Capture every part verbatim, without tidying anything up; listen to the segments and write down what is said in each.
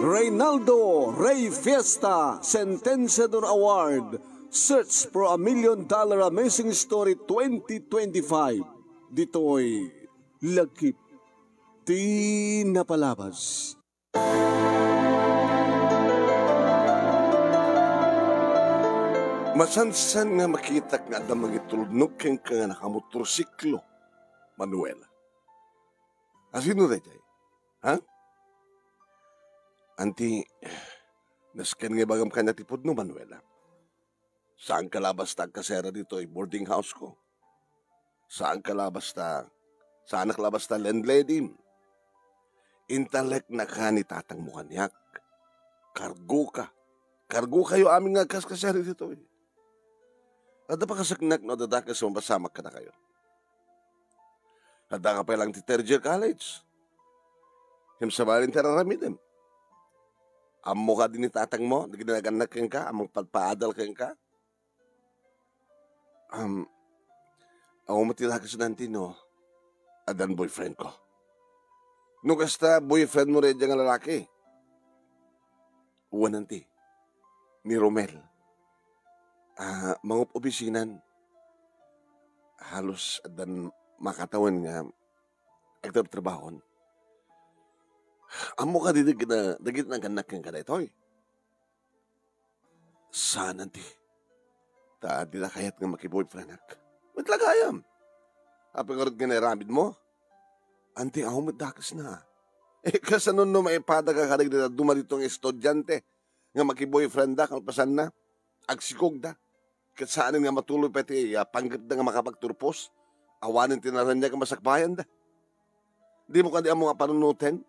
Reynaldo Rey Fiesta Sentenciador Award, Search for a Million Dollar Amazing Story twenty twenty-five. Ditoy Lagip ti Napalabas. Masansan nga makitak nga adda mangitulnog kenka nga nakamotorsiklo, Manuel. Asino daytoy? Ha? Anti, nasken nga ibagam kaniak ti pudno, Manuela. Saanka la basta agkasera ditoy boarding house ko. Saanka la basta, saanak la basta landlady. Intaleknaka ni tatangmo kaniak. Kargoka. Kargokayo amin nga agkaskasera ditoy. Adda pakasaknak no adda dakes a mapasamak kadakayo. Adda ka pay lang ti third year college. Ngem sabali ti ar-aramidem. Ammo kadi ni tatangmo, dagiti nagannak kenka, a mangpadpaadal kenka? Um, awan met ti dakes na, Auntie, no? Addan boyfriend ko. No kasta, boyfriend mo daydiay nga lalaki? Wen, Auntie. Ni Romel. Ah, mangup-obisinan. Halos addan makatawen nga agtrabtrabahon. Ammo kadi dagiti, dagiti nagannak kenka daytoy? Saan, Auntie. Ta dida kayat nga makiboyfriendak. Met la gayam. Apay ngarud nga naaramidmo? Auntie, awan met dakesna. Eh, kasano no maipadaka kadagiti dadduma dito nga estudiante nga makiboyfrienda kalpasanna? Agsikogda. Ket saanen nga matuloy pay ti, ah, panggepda nga makapagturpos. Awanen ti naraniag a masakbayanda. Dimo kadi ammo nga panunoten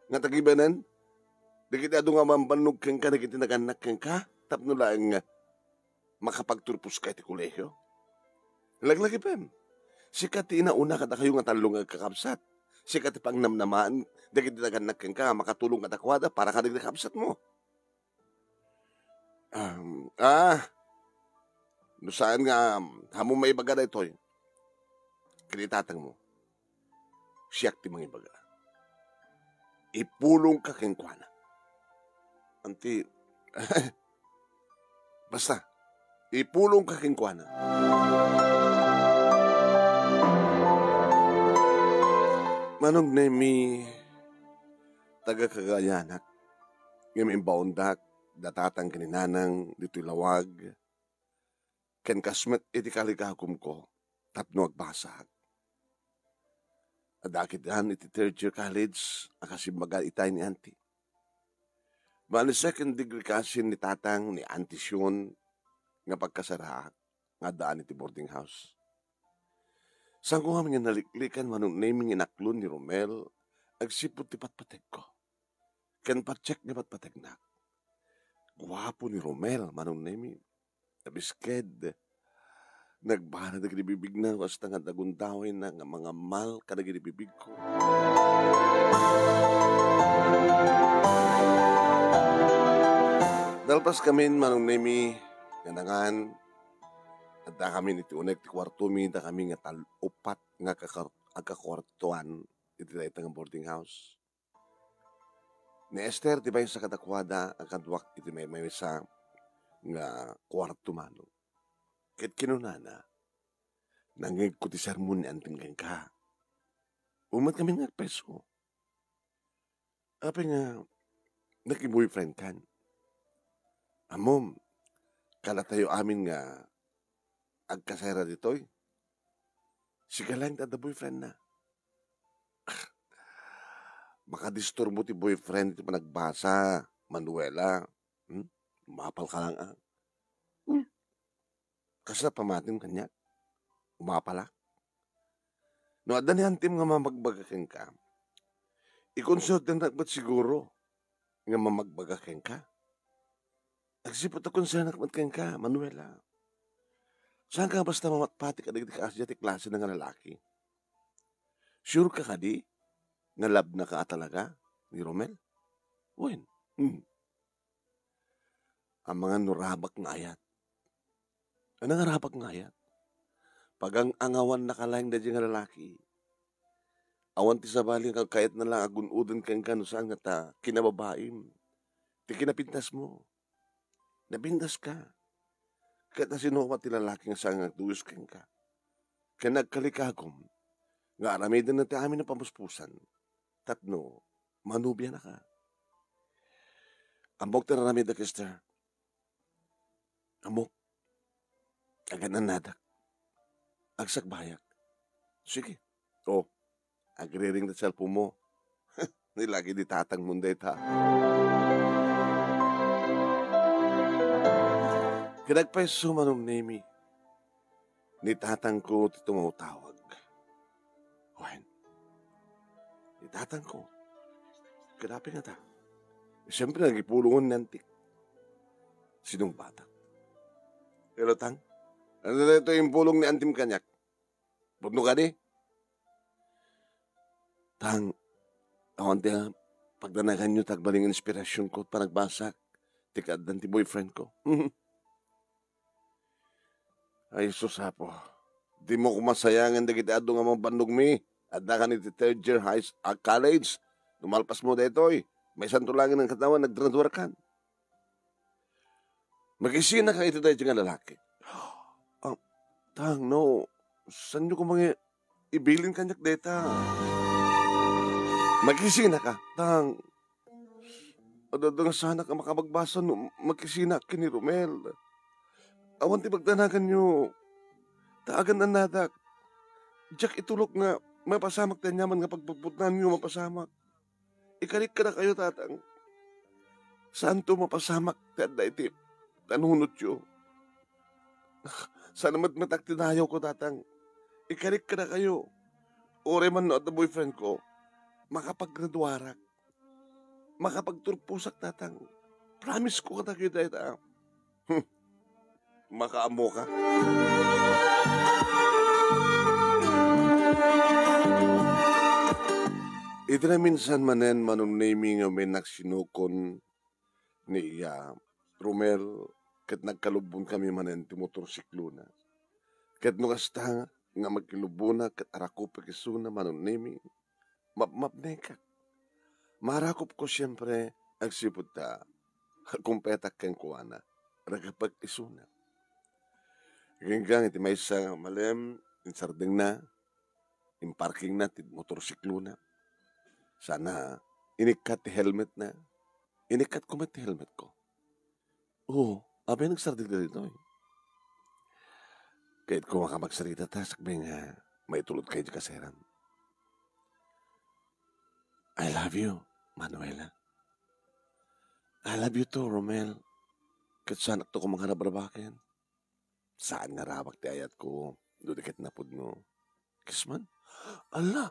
nga tagibenen dagiti adu nga mangbannog kenka dagiti nagannak kenka tapno laeng nga makapagturposka iti kolehio? Laglagipem, sika ti inauna kadakayo nga tallo nga agkakabsat. Sika ti pangnamnamaan dagiti nagannak kenka a makatulong kadakuada para kadagiti kakabsatmo. Um, ah, no saan nga, um, ammom maibaga daytoy ken itatangmo, siak ti mangibaga. Ipulongka kenkuana. Auntie, basta, ipulongka kenkuana. Manong Nemi, taga Cagayanak, ngem imbaondak da tatang ken ni nanang ditoy lawag, ken kas met iti kaligagumko tapno agbasaak. Adda ketdian iti third year college a kasimbaga itay ni Auntie. Bali, second degree cousin ni tatang ni Auntie Sion nga pagkasaraak nga addaan iti boarding house. Sango ngamin nga naliklikan, Manong Nemi, nga inaklon ni Romel agsipud ti patpategko ken patiek nga patpategnak. Guapo ni Romel, Manong Nemi. Nabisked. Nagbana dagiti bibigna, basta nga dagundawayna nga mangammal kadagiti bibigko. Nalpaskamin, Manong Nemi, nga nangan, addakamin iti uneg ti kuartomi, dakami nga tal-, upat nga kakar-, agkakuartoan iti dayta nga boarding house. Ni Esther ti maysa kadakuada a kaduak iti maymaysa nga kuarto, Manong. Ket kinunana, "Nangngegko ti sermon ni Anting kenka. Umatkami nga agpeso. Apay nga naki-boyfriend kan? Ammom, kadatayo amin nga agkasera ditoy. Sika laeng ti adda boyfriend na." Makadisturbo ti boyfriend iti panagbasa, Manuela. Hmm? Umapal ka lang, ah. Hmm? Kasla pamatim kaniak? Umapalak? No adda ni antim nga mamagbaga kenka, ikonsultanak met siguro nga mamagbaga kenka. Agsipud ta konsernak met kenka, Manuela. Saan ka basta mamatpati kadagiti kaasdiay ti klase na nga lalaki? Sure ka kadi nga love na ka a talaga ni Romel? Wen. Hmm. Amangan no rabak nga ayat. Ano nga rabak nga ayat? Pagang-angawan na ka laeng daydiay nga lalaki. Awan ti sabali nga kayatna laeng a gun-oden kenka no saan nga ta kinababaim ti kinapintasmo. Napintaska. Ket asino met ti lalaki nga saan nga agduyos kenka? Ken nagkalikagum nga aramidenna ti amin a pamuspusan tapno manubianaka. Ammok ti aramidek, Esther. Ammok. Agan-annadak. Agsakbayak. Sige. O, agriring ti cellphone mo. Ni lagi ni tatangmo dayta. Ket nagpayso, Manong Nemi. Ni tatangko ti tumawtawag. Wen, ni tatangko. Ket apay ngata? Siyempre, nagipulongen ni antik. Sinungbatak. Hello, Tang? Ania daytoy impulong ni antim kaniak? Pudno kadi? Tang, awan ti, ah, pagdanaganyo ta agbalin nga inspirasionko, panagbasak, ti kaaddan ti boyfriendko. Ay, sus, Apo. Dimo koma sayangen dagiti adu nga mabannogmi. Addakan iti third year high s-, ah, college. No malpasmo daytoy, maysanto laeng nga katawan, naggraduarkan. Makisinaka iti daydi nga lalaki. Ah, Tang, no. Saanyo koma nga ibilin kaniak dayta? Makisinaka, Tang. Adda nga sanak a makabagbasa no makisinak ken ni Romel. Awan ti pagdanaganyo. Ta agan-annadak. Diak itulok nga mapasamak ti aniaman nga pagputputnanyo, mapasamak. Ikalik kadakayo, Tatang. Saanto mapasamak ti adda iti panunotyo. Saan met met ti dayawko, Tatang. Ikalik kadakayo. Uray man no adda boyfriendko, makapaggraduarak. Makapagturposak, Tatang. Promise ko kadakayo dayta. Hmm. Makaammoka. Iti naminsan manen, Manong Nemi, nga umennak sinukon ni iya Romel, ket nagkalubbonkami manen ti motorsiklona. Ket no kasta nga makilubbonak ket arakupek isuna, Manong Nemi, mapmapnekak. Marakupko siempre agsipud ta agkumpetak kenkuana, rakepek isuna. Aginggang iti maysa nga malem, insardengna, imparkingna ti motorsiklona. Sana inikkat ti helmetna. Inikkatko met ti helmetko. Oo, apay nagsardengka ditoy? Kayatko nga makapagsarita ta sakbay nga maitulodka iti kasayaram. I love you, Manuela. I love you too, Romel. Ket saanakto koma nga rabrabaken. Saan nga rabak ti ayatko, no di ket napudno. Kiss man? Ala,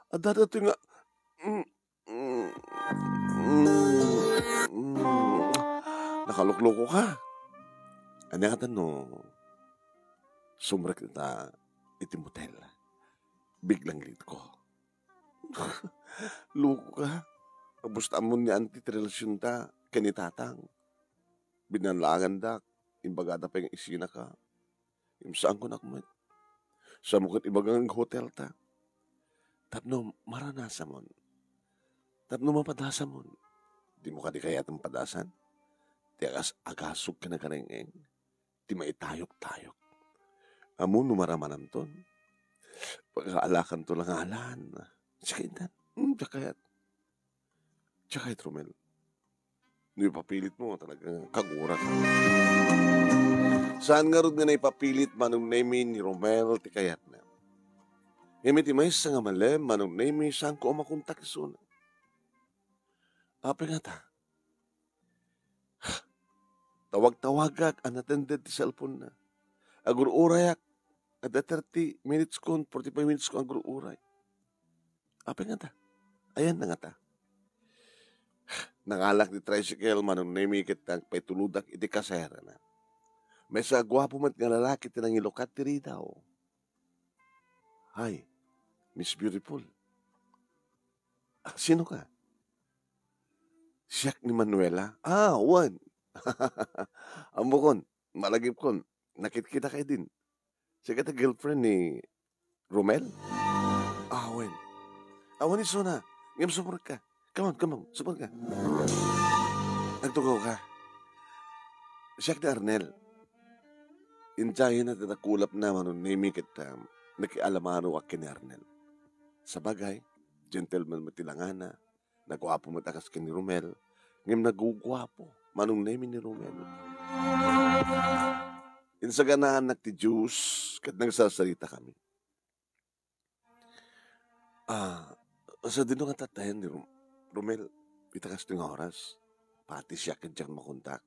adda daytoy nga, mm, mm, mm, mm. Nakaluklokoka. Ania ngata no sumrek ita iti motel? Biglang late ko. Lokoka. Ubos ta ammon ni Auntie ti relasionta ken ni Tatang. Binanlagandak, imbagada pay nga isinaka. Imsaanko nak met. Saanmo ket ibaga nga aghotelta. Tapno maranasamon. Tapno mapadasamon. Dimo kadi kayat a mapadasan? Ti agas-agasog ken agareng-eng. Ti maitayok-tayok. Ammom no maramanamton. Pakaalakanto la nga alan. Sige, intan. Hmm, diak kayat. Diak kayat, Romel. No ipapilitmo, talagang kagurak. Saan ngarud nga naipapilit, Manong Nemi, ni Romel ti kayatna? Ngem iti maysa nga malem, Manong Nemi, saanko a makontak isuna. Apay ngata? Tawag-tawagak, unattended ti cellphone-na. Agur-urayak, adda thirty minutes kon, forty-five minutes kon agur-uray. Apay ngata? Ayanna ngata? Nangalak ti tricycle, Manong Nemi, ket nagpaitulodak iti kasayarana. Maysa a guapo met nga lalaki ti nangilukat ti ridaw. Hi, Miss Beautiful. Ah, sino ka? Siak ni Manuela. Ah, wen. Ammokon, malagipkon, nakitkitaka idin. Sika ti girlfriend ni Romel? Ah, wen. Awan isuna. Ngem sumurekka. Come on, come on. Sumurekka. Agtugaw ka. Siak ni Arnel. Injayna ti nakulapna, Manong Nemi, ket, um, nakialamanoak ken ni Arnel. Sabagay, gentleman met ti langana, naguapo met a kas ken ni Romel, ngem naguguapo, Manong Nemi, ni Romel. Insaganaannak ti juice, ket nagsarsaritakami. Ah, sadino nga tattayen ni Rom-, Romel, ita kastoy nga oras? Pati siak ket diak makontak.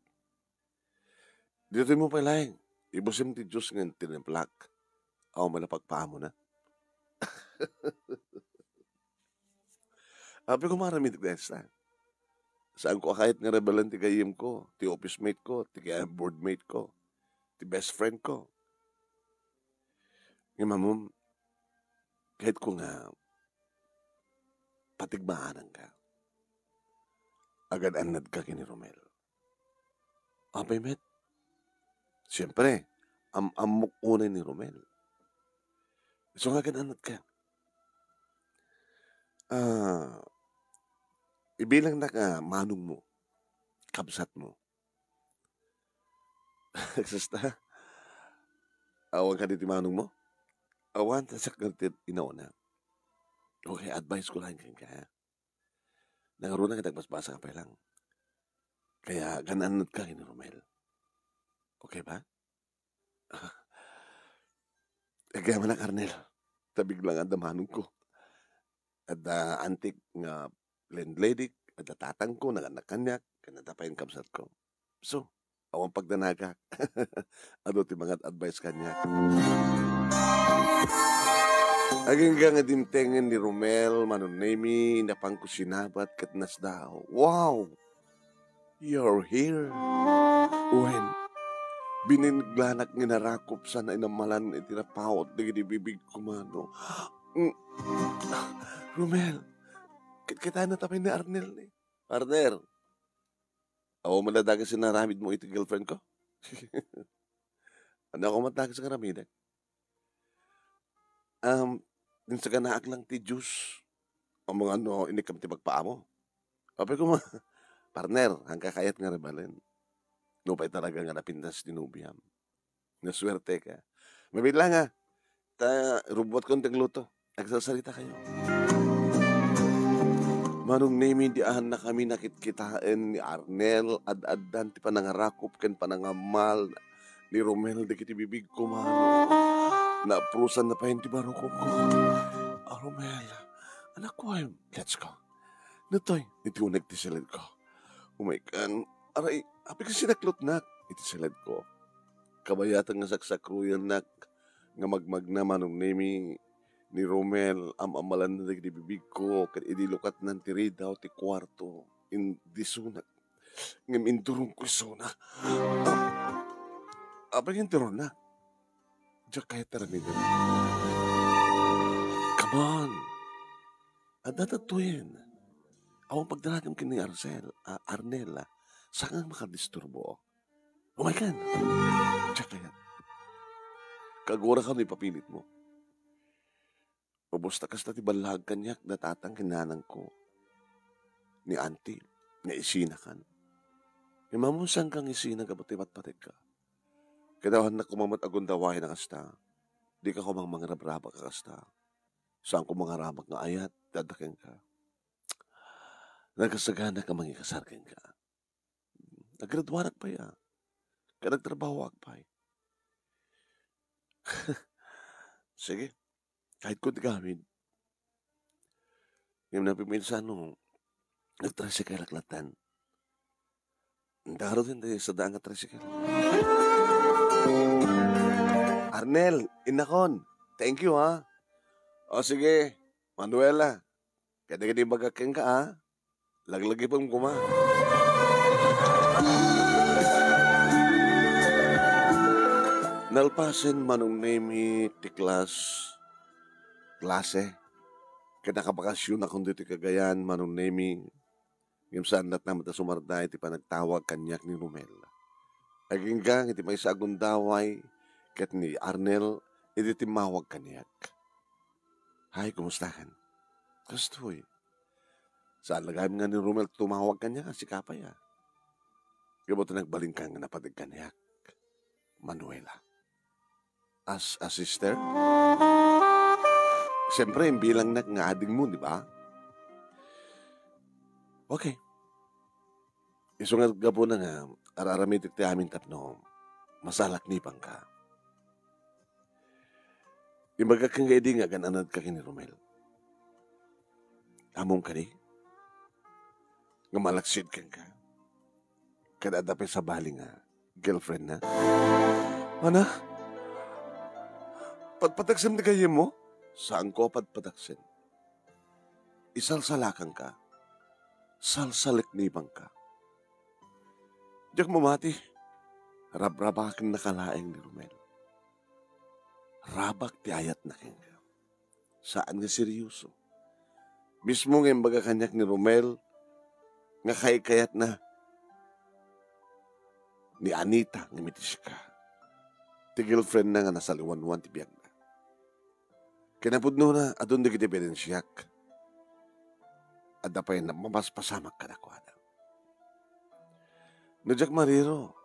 Ditoy mo pay laeng, ibusim ti juice nga tinimplak. Awan met la pagpaamona. Apay koma aramidek dayta. Saanko a kayat nga rebelen ti gayyemko, ti office mate ko, ti board mate ko, ti best friend ko. Ngem ammom, kayatko nga patigmaananka. Agan-annadka ken ni Romel. Apay met? Siempre, am-ammok unay ni Romel. Isu nga agan-annadka. Ah, ibilangnak a manongmo, kabsatmo. Kasta? Awan kadi ti manongmo? Awan, ta siak nga ti inauna. Okay, advice ko laeng kenka, ha? Nangaruna nga nagbasbasa ka pay lang. Kaya, agan-annadka ken ni Romel. Okay ba? Agyamanak, Arnel. Ta bigla nga adda manongko. Adda antik nga landlady, adda tatangko, nangan-annak kaniak, ken adda pay kabsatko. So, awan pagdanagak. Adu ti mangan-advice kaniak. Agingga nga dimtengen ni Romel, Manong Nemi, napanko sinabat ket nasdaaw. Wow! You're here. Wen, biniglanak nga inarakop sana inammalan iti napaut dagiti bibigko, mano. Mm. Romel, kitkitaenna ta pay ni Arnel ni. Partner, awan met la dakes nga inaramidmo iti girlfriend ko? Ania koma dakes nga aramidek? Um, insaganaak lang ti juice. Ammom nga no, inikkam ti pagpaamo. Apay koma, partner, haanka kayat nga rebelen. Nupay talaga nga napintas ti nobiam. Nasuerteka. Mabiit lang, ha. Ta, rubuatkon ti agluto. Agsarsarita kayo. Manong Nemi, diannakami nakitkitaen ni Arnel, ad-addan ti panangarakop ken panangammal ni Romel dagiti bibigko, mano. Naaprusanna pay ti barukongko. A, Romel, anakko, em, let's go. Ditoy, iti uneg ti siledko. Umaykan, aray, apay ka sinaklotnak iti siledko. Kabayatan nga saksakruyannak nga magmagna, Manong Nemi, ni Romel, am-ammalanna dagiti bibigko, ket idi lukatnan ti ridaw ti kuarto, indisunak. Ngem indurongko isuna. Ah, apay nga indurongna? Diak kayat aramiden. Come on. Adda tattoyen. Awan pagdarakem ken ni Arcel, a, Arnel, a. Saan nga makadisturbo? Umaykan. Diak kayat. Kagurakam no ipapilitmo. Ubos ta kasta ti ballaag kaniak da tatang ken nanangko. Ni auntie, naisinakan. Ngem ammom, saanka nga isina gapu ti patpategka. Ket awannak koma met a gundaway a kasta. Dika koma mangrabrabak a kasta. Saanko mangarabak nga ayat ti adda kenka. Nakasaganak a mangikasar kenka. Naggraduanak pay, a. Ket nagtrabahoak pay. Sige. Kayatko ti gawid. Ngem napiminsan no, nagtricycle-ak latta. Ndaruden ti sadaan nga tricycle. Arnel, innakon. Thank you, ha. O sige, Manuela. Kadagiti bagak kenka, a. Laglagipem koma. Nalpasen, Manong Nemi, ti klas-, klase. Ket nakabakasionak ditoy Cagayan, Manong Nemi. Ngem saan latta met a sumarda iti panagtawag kaniak ni Romel. Agingga iti maysa a gundaway ket ni Arnel idi timmawag kaniak. Hay, kumustakan? Kastoy. Saan la gayam nga ni Romel tumawag kaniak nga sika pay, a. Gapu ta nagbalinka nga napadeg kaniak, Manuela. As a sister? Siyempre, imbilangnak nga adingmo, di ba? Okay. Isu nga gapuna nga ar-aramidek ti amin tapno masalaknibanka. Imbagak kenka idi nga agan-anadka ken ni Romel. Ammom kadi nga malaksid kenka. Ket adda pay sabali nga girlfriendna. Ana? Padpadaksem ti gayyemmo? Saanko a padpadaksen. Isalsalakanka. Salsalaknibanka. Diak mamati. Rabrabakennaka laeng ni Romel. Rabak ti ayatna kenka. Saan nga seryoso. Mismo nga imbaga kaniak ni Romel nga kaykayatna ni Anita nga mitiska. Ti girlfriendna nga nasaliwanwan ti biagna. Kinapudnona, adun dagiti ebidensiak. Adda pay na-, mapaspasamak kadakuada. No diak mariro,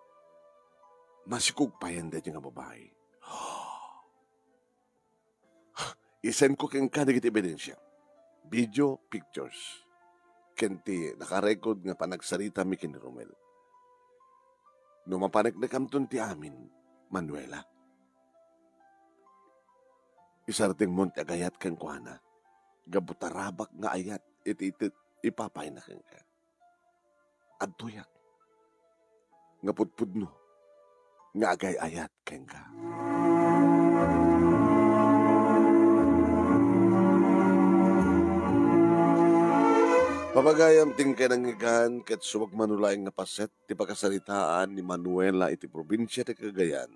masikog payen daydi nga babai. Isendko kenka dagiti ebidensia, video, pictures, ken ti nakarecord nga panagsaritami ken ni Romel. No mapaneknekamton ti amin, Manuela, isardengmon ti agayat kenkuana, gapu ta rabak nga ayat iti, iti ipapayna kenka. Adtoyak nga pudpudno nga agay-ayat kenka. Papagayam ti kinangigan ket subagmano laeng nga paset ti pakasaritaan ni Manuela iti probinsia ti Cagayan,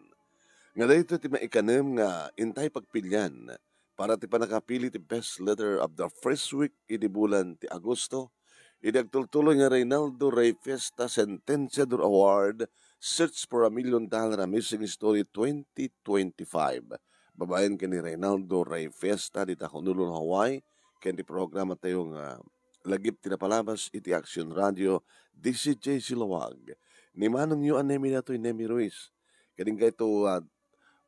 nga daytoy ti maikanem nga intay pagpilian para ti pannakapili ti best letter of the first week idi bulan ti Agosto, idi agtultuloy nga Reynaldo Rey Fiesta Sentenciador Award, Search for a Million Dollar Amazing Story twenty twenty-five. Babaen ken ni Reynaldo Rey Fiesta dita Honolulu, Hawaii, ken ti programa tayo nga Lagip ti Napalabas iti Action Radio, D C J Silawag. Ni manongyo a Nemi datoy, Nemi Ruiz. Kadi nga ito, ah,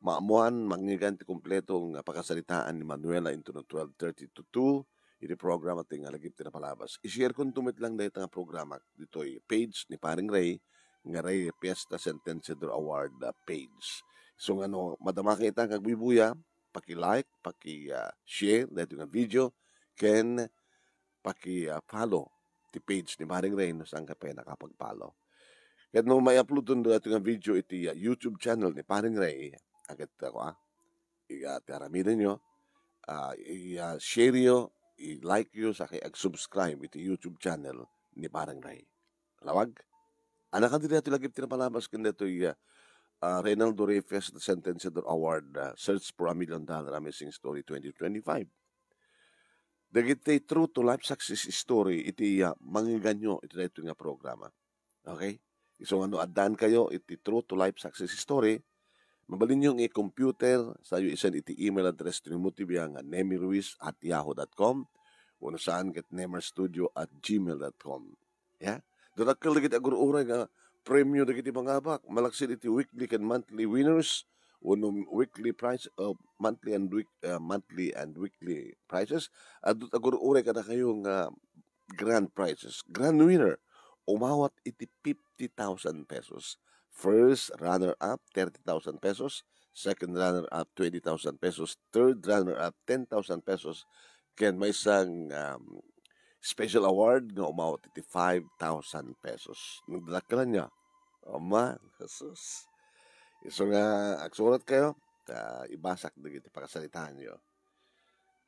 maammoan, mangngeggan ti kompleto nga pakasaritaan ni Manuela intono twelve thirty to two, iti programa ti nga Lagip ti Napalabas. I-share konto met lang dayta nga programa ditoy page ni Paring Ray, nga Rey Fiesta Sentenciador Award, ah, page. So, nga no, madama kita nga agbubuya, paki-like, paki, ah, share daytoy nga video, ken paki, ah, follow ti page ni Paring Ray no saanka pay nakapag-follow. Ket no mai-upload-on daytoy nga video iti, ah, YouTube channel ni Paring Ray, a, ket ako, ah, i-, ah, ti aramidenyo, ah, i-, ah, share yo, i-like yo, sakay ag-subscribe iti YouTube channel ni Paring Ray. Lawag? Ana kadi daytoy Lagip ti Napalabas ken daytoy, ah, ah, Reynaldo Rey Fiesta Sentenciador Award, ah, Search for a Million Dollar Amazing Story twenty twenty-five. Dagiti true to life success story iti, ah, mangngegganyo iti daytoy nga programa. Okay? Isu nga no addaankayo iti true to life success story, mabalinyo nga i-computer, sayo isend iti email address ti Nemo T V nga nemiruiz at yahoo dot com, wenno saan ket nemarstudio at gmail dot com. Ya? Dadakkel dagiti agur-uray nga premio dagiti mangabak, malaksid iti weekly ken monthly winners, wenno weekly prize, uh, monthly and week-, uh, monthly and weekly prizes. Adda agur-uray kadakayo nga grand prizes. Grand winner, umawat iti fifty thousand pesos. First runner-up, thirty thousand pesos. Second runner-up, twenty thousand pesos. Third runner-up, ten thousand pesos. Ken maysa nga, um, special award nga umawat iti five thousand pesos. Nagdadakkelanyo. Ama, Jesus. Isu nga agsuratkayo, ta ibasak dagiti pakasaritaanyo.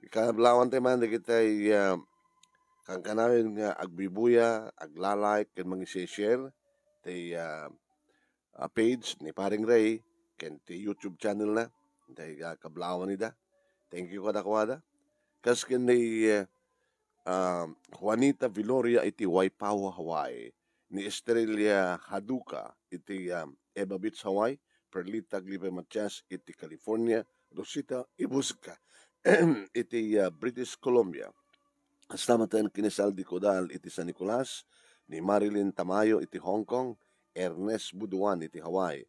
Kablaawanta man dagiti, ah, kankanayon nga agbubuya, agla-like, ken mangishare ti, ah, ah, page ni Paring Ray ken ti YouTube channelna. Dayta, ah, kablaawan ida. Thank you kadakuada. Kas ken ni, ah, ah, Juanita Viloria iti Waipahu, Hawaii, ni Estrella Haduka iti, ah, Eva Beach, Hawaii, Perlita Aglipay Matias iti California, Rosita Ibusca iti, ah, British Columbia, Kasta maten Kinesal Dicodal iti San Nicolas, ni Marilyn Tamayo iti Hong Kong, Ernest Buduan iti Hawaii,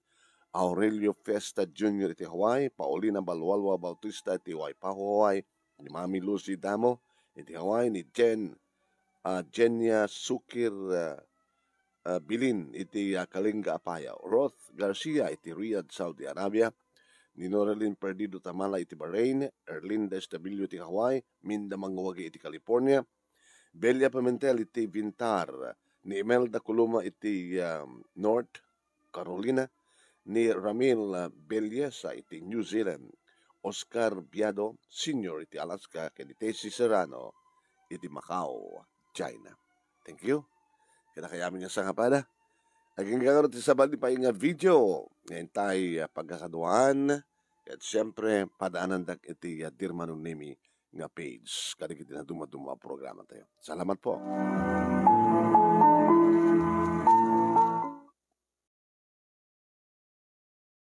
Aurelio Fiesta Junior iti Hawaii, Paulina Balwalwa Bautista iti Waipahu, Hawaii, ni Mami Lucy Damo iti Hawaii, ni Jen, ah, Jenya Sukir, ah, ah, Bilin iti, ah, Kalinga, Apayao, Roth Garcia iti Riyadh, Saudi Arabia, ni Norelin Perdido Tamala iti Bahrain, Erlinda Estabillo iti Hawaii, Minda Manguwagi iti California, Belia Pimentel iti Vintar, ni Imelda Coloma iti, ah, North Carolina, ni Ramil, ah, Belyesa iti New Zealand, Oscar Biado Senior iti Alaska, ken ni Tessie Serrano iti Macau, China. Thank you. Kadakayamin nga sangapada. Agingga ti sabali pay nga video nga intay, ah, pagkakaduaan. Ket siyempre, padaanandak iti, ah, Dear Manong Nemy nga page kadagiti nadumaduma a programa tayo. Salamat po.